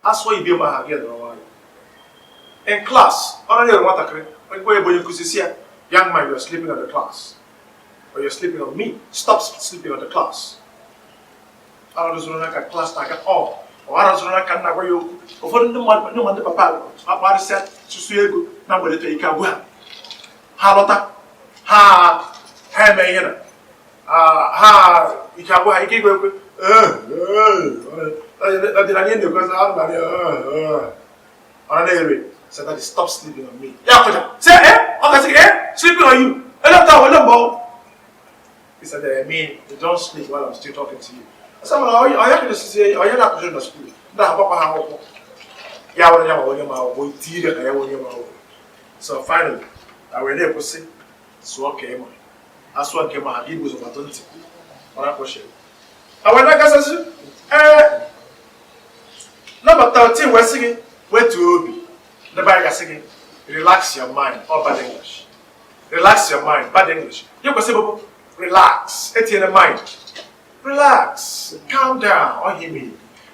That's why you be my again. In class, young man, you're sleeping on the class. Or you're sleeping on me. Stop sleeping on the class. I don't know like a class like at all. Or I don't know like a where you over no man the papa. I said to see you now with the take a Halota. Ha me ha you can go I keep that did I need because I'm so that stop sleeping on me. Yeah, say okay, sleeping on you. He said, I mean, you don't sleep while I'm still talking to you. I said, well, are you going to say, are you not going to school? So finally, I went there to say, so okay, man. That's what came out. He was about 20. I went like I said, number 13, we're singing, where to Obi. The Bible is singing, relax your mind, or bad English. Relax your mind, bad English. You can say, relax, it's in the mind. Relax, calm down, or hear me.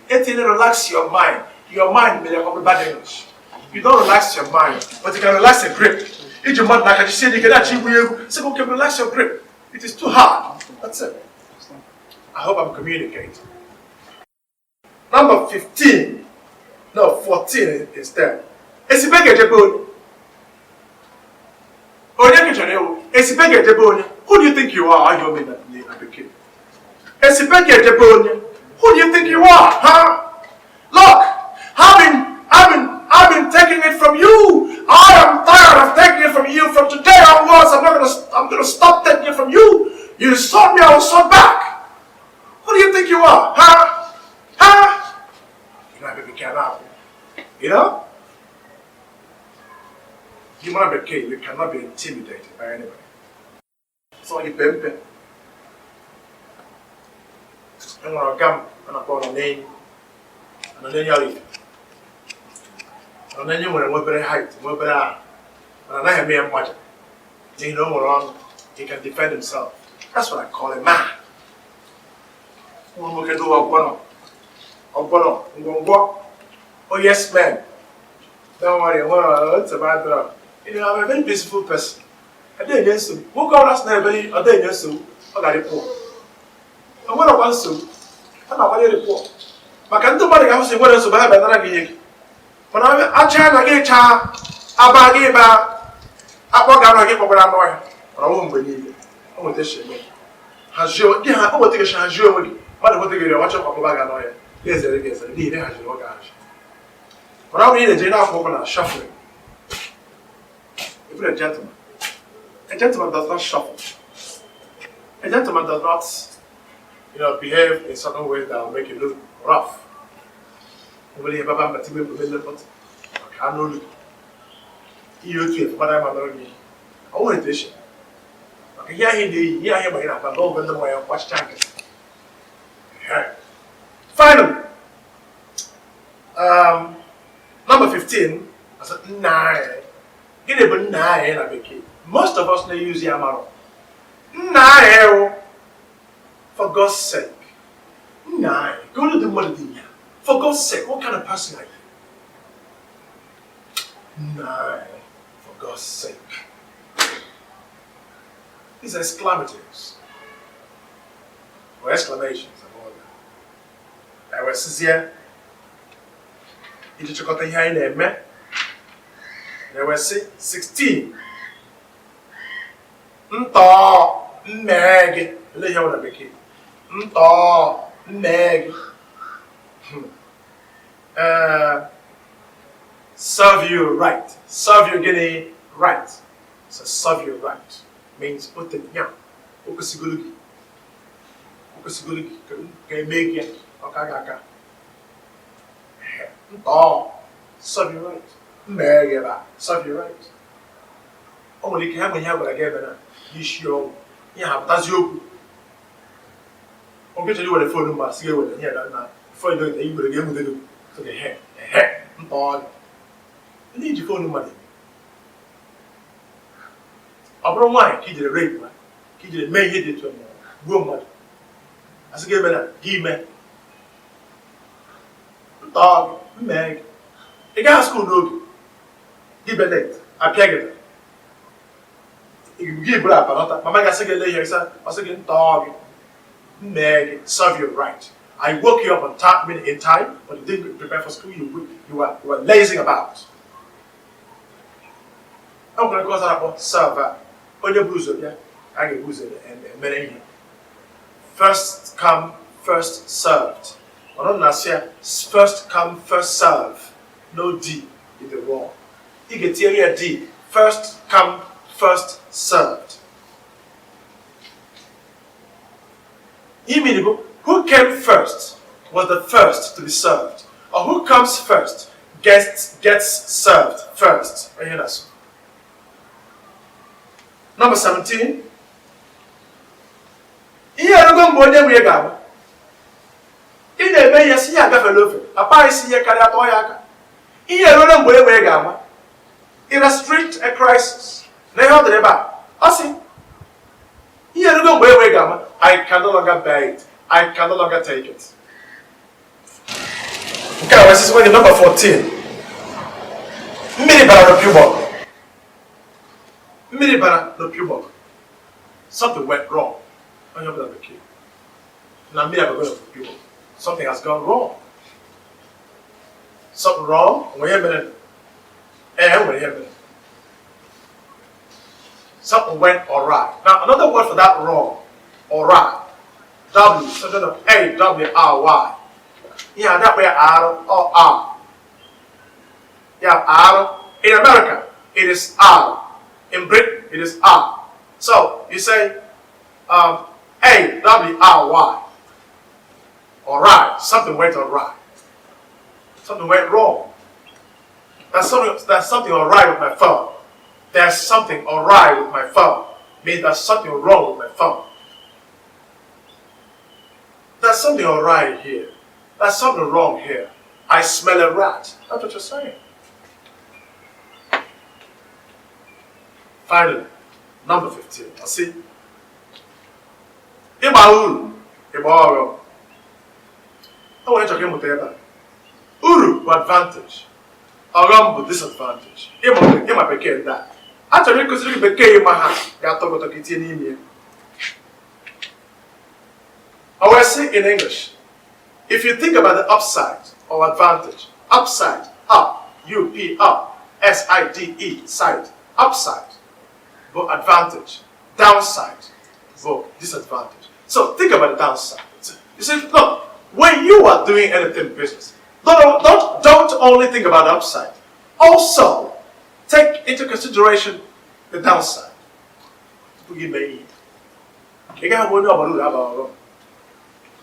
It's in relax your mind. Your mind may have bad English. You don't relax your mind, but you can relax your grip. If your mind, like I said, you can actually say, okay, relax your grip. It is too hard. That's it. I hope I'm communicating. Number 15. No, 14 instead. It's a big Jabon. Who do you think you are? You mean that the kid. It's a big Jabon. Who do you think you are? Huh? Look, I've been taking it from you. I am tired of taking it from you. From today onwards, I'm gonna stop taking it from you. You sought me, I will sought back. Who do you think you are? Huh? Huh? You're not gonna get out. You know? You might be king, you cannot be intimidated by anybody. So you bempe. I'm gonna come and I call a name. And then you're and then you want to very height, more better. And I have me a budget. You know more on, he can defend himself. That's what I call a man. One can do a bono. Oh yes, man. Don't worry, it's about that. You know, I'm a very peaceful person. I didn't yes, who called us never, I didn't yes, I got it poor. And what I want to, I'm not very poor. But can't nobody have to what else about that. When I try to get a baggy about I walk out again for what I'm doing. I won't believe it. I want this shit. Has you, yeah, I want to take a chance. You will, but I want to get a watch up bag and oil. Yes, it is. Indeed, it has your garage. But I need a dinner for shuffling. If you're a gentleman does not shuffle. A gentleman does not, behave in certain ways that will make you look rough. Nobody ever met me with a but I can't look. You too, but I'm not me. I want to share. Okay, yeah, but I don't know why I watch Champions. Finally, number 15, I said, nah. Get a but nah, most of us use Yamaro. Nah, for God's sake. Nah, go to the mother. For God's sake, what kind of person are you? Nah, for God's sake. These are exclamatives. Or exclamations and all that. I was here. You just got here in a man. There were 16. Meg. Let you know Meg. Serve you right. Serve you getting right. So serve you right means put it down. Okasigulugi. Can make it. Okay. Serve you right. Serve you right. Only can have when you have a game. You sure. You have that's you. I'm going to do what the phone number see what here now. Before you know it, you will get with the to the head. You need your phone number. I don't mind. He did a rape man. He did a man. He did to him. Woman. As a given, he man. dog, meg. A guy school no give a late. I peg it. You give up another. Mama got second later, sir. I second dog, meg, serve you right. I woke you up on time, in time, but you didn't prepare for school. You were lazing about. I'm going to go out server. On your boozer, yeah? I get boozer and many. First come, first served. On last year, first come, first serve. No D in the wrong. You get here D. First come, first served. Immediately, who came first was the first to be served. Or who comes first gets served first. Number 17. Here are going to be a in the way you see a gaffalofe, a pie see a caratoyaka. Here are going to be a gamma. Illustrate a crisis. Now, the bar. I see. Here are going to be a gamma. I can no longer bear it. I can no longer take it. Okay, this is number 14. Minibara Pubok. Minibara no Pubok. Something went wrong. On your blood kid. Now, me, I'm going to Pubok. Something has gone wrong. Something wrong? Wait a minute. Wait a minute. Something went awry. Now, another word for that wrong. Awry. W, so A-W-R-Y. Yeah, that way R or R. Yeah, R. In America, it is R. In Britain, it is R. So, you say A-W-R-Y. Alright, something went awry. Something went wrong. That's something alright with my phone. There's something alright with my phone. Means there's something wrong with my phone. There's something alright here. There's something wrong here. I smell a rat. That's what you're saying. Finally, number 15. I see. Ibaulu. Ibaulu. I want to talk about Uru advantage. Arambu disadvantage. Ima became that. Actually, because you became my hand. I will say in English. If you think about the upside or advantage, upside, up, U-P, up, S-I-D-E, side, upside, but advantage, downside, but disadvantage. So think about the downside. You see, look, when you are doing anything in business, don't only think about the upside. Also, take into consideration the downside.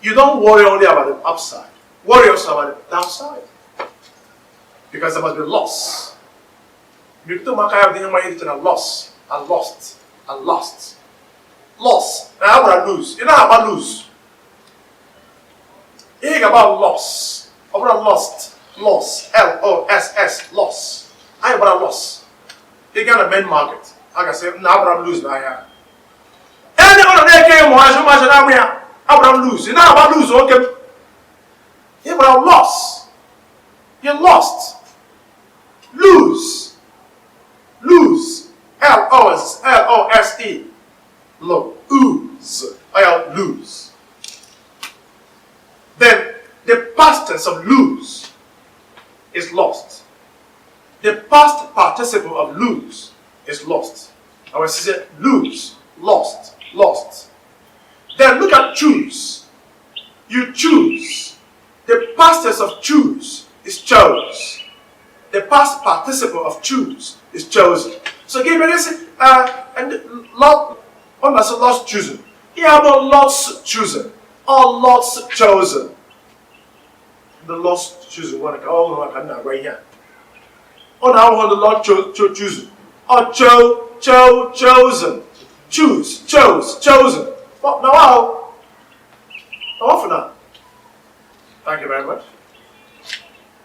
You don't worry only about the upside. Worry also about the downside. Because there must be loss. Loss. And lost. And lost. Loss. Now how about lose? You know how about lose? You think about loss. How about lost? Loss. L-O-S-S. Loss. How about loss? You got a main market. Like I said, now about lose now. Anyone that came on, how about lose? You know how about lose, okay? Yeah, but I lost. You lost. Lose. Lose. L-O-S-E. Lose. I lose. Then the past tense of lose is lost. The past participle of lose is lost. I will say lose, lost, lost. Then look at choose. You choose. The past tense of choose is chose. The past participle of choose is chosen. So give me this and lots chosen. Here about lots chosen or lots chosen. The lots chosen one right here. Oh now the lot chosen. Or chosen. Choose, chose, chosen. Well, now, for now. Thank you very much.